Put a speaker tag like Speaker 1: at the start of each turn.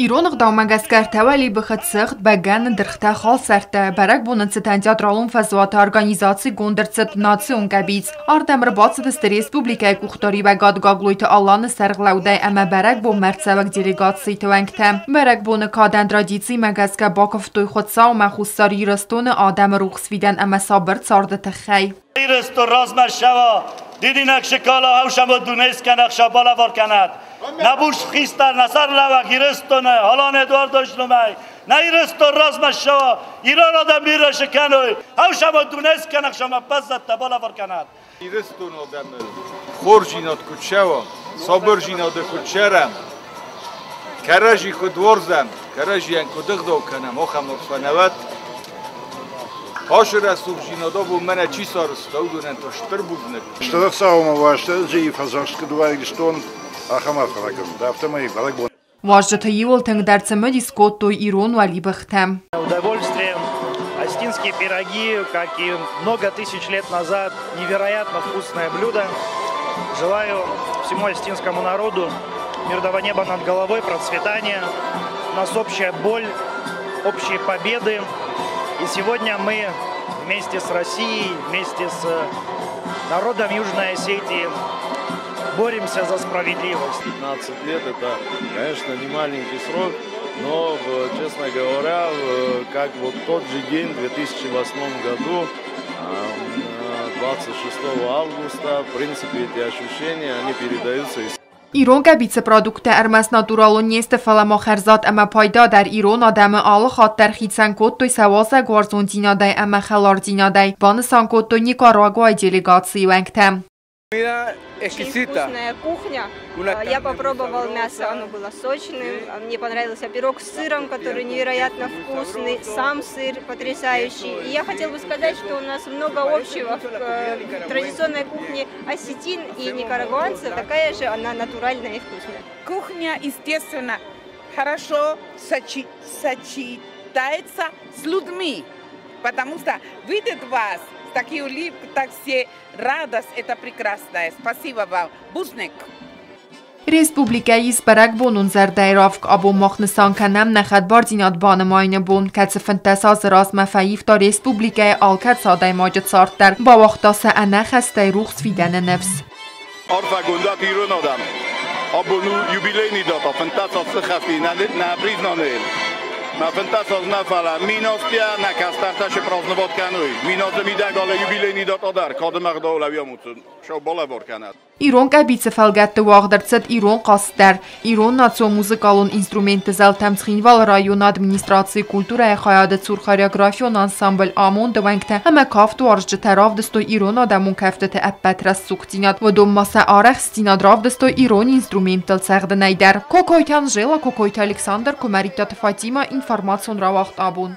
Speaker 1: Ирон ӕгъдаумӕ гӕсгӕ ӕртӕ уӕлибыхы цыхт, бӕгӕны, дыргътӕ, халсӕрттӕ. Бӕрӕгбоны цытӕн театралон фӕзуаты организацигонд ӕрцыд национ къӕбиц. Ардӕм ӕрбацыдысты республикӕйы къухдариуӕгад Гаглойты Аланы сӕргълӕудӕй ӕмӕ бӕрӕгбонмӕ ӕрцӕуӕг делегациты уӕнгтӕ. Бӕрӕгбоны кадӕн традицимӕ гӕсгӕ бакуывтой Хуыцаумӕ Хуссар Ирыстоны адӕмы рухс фидӕн ӕмӕ сабыр царды тыххӕй.
Speaker 2: Ирыстон размӕ ссӕуа, дидинӕг сыкала, ӕвсӕмы дунескӕнӕг сӕ балӕвар кӕнӕд. Нӕ буц хистӕр, нӕ сӕрлӕууӕг Ирыстоны Алан Эдуардович номӕй, нӕ Ирыстон размӕ ссӕуа, ирон адӕм бирӕ сы кӕной, ӕвсӕмы дунескӕнӕг сӕм ӕппӕт балӕвар кӕнӕд.
Speaker 3: Ирыстоны адӕмы хорздзинад куыд цӕуа, сабырдзинады куыд цӕрӕм, кӕрӕдзи куыд уарзӕм, кӕрӕдзийӕн куыд ӕгъдау кӕнӕм, ахӕм арфӕ нӕ уӕд. Ацы рӕсугъддзинад абон мӕнӕ чи сарӕзта, уыдонӕн та стыр бузныг.
Speaker 4: Стыр Хуыцаумӕ Уастырджийы фӕдзӕхст куыд уа Ирыстон, ахӕм арфӕ ракӕнут, афтӕмӕй бӕрӕгбон.
Speaker 1: Уазджыты иуыл тынгдӕр цымыдис кодтой ирон уӕлибӕхтӕ.
Speaker 5: Удовольствие. Осетинские пироги, как и много тысяч лет назад, невероятно вкусное блюдо. Желаю всему осетинскому народу мирного неба над головой, процветания. У нас общая боль, общие победы. И сегодня мы вместе с Россией, вместе с народом Южной Осетии боремся за справедливость.
Speaker 6: 15 лет – это, конечно, не маленький срок, но, честно говоря, как вот тот же день в 2008 году, 26 августа, в принципе, эти ощущения, они передаются из
Speaker 1: Ирон къӕбицы продукттӕ ӕрмӕст натуралон не сты, фӕлӕ ма хӕрзад ӕмӕ пайда дӕр. Ирон адӕмы алы хатт дӕр хицӕн кодтой сӕ уазӕгуарзондзинадӕй ӕмӕ хӕлардзинадӕй, банысан кодтой Никарагуайы делегацийы уӕнгтӕ.
Speaker 7: Очень вкусная кухня. Я попробовал мясо, оно было сочным. Мне понравился пирог с сыром, который невероятно вкусный, сам сыр потрясающий. И я хотела бы сказать, что у нас много общего в традиционной кухне осетин и никарагуанцев. Такая же она натуральная и вкусная.
Speaker 8: Кухня, естественно, хорошо сочетается с людьми, потому что видят вас такие улыбки, так все радость, это прекрасная. Спасибо вам. Бузныг.
Speaker 1: Республикӕйы ис бӕрӕгбонон зӕрдӕйы равг. Абон мах нысан кӕнӕм нӕ хӕдбардзинад банымайыны бон, кӕцы 15 азы размӕ фӕивта республикӕйы алкӕцы адӕймаджы цард дӕр, бауагъта сӕ ӕнӕхӕстӕй рухс фидӕны ныфс.
Speaker 3: Арфӕгонд уӕт ирон адӕм. Абон у юбилейный дата, 15 аз сыхӕсти нӕ признанныйыл. Мӕ 15 аз нӕ, фӕлӕ 1000 азтӕ нӕ кӕстӕртӕ ше праздновать кӕной. 1000 азы мидӕг алы юбилейный дата дӕр кады ӕгъдауыл ӕвиамуцын сау балӕвар кӕнӕд.
Speaker 1: Ирон къӕбицы фӕлгӕтты уагъд ӕрцыд ирон хъазт дӕр. Ирон национ музыкалон инструментты зӕлтӕм Цхинвалы районы администрацийы культурӕйы хайады цур хореографион ансамбль Амонд-ы уӕнгтӕ ӕмӕ кафтуарзджытӕ равдыстой ирон адӕмон кӕфтыты ӕппӕт рӕсугъддзинад. Уыдон ма сӕ арӕхстдзинад равдыстой ирон инструменттыл цӕгъдынӕй дӕр. Кокойты Анжела, Кокойты Александр, Куымӕридтаты Фатима, информацион рауагъд Абон.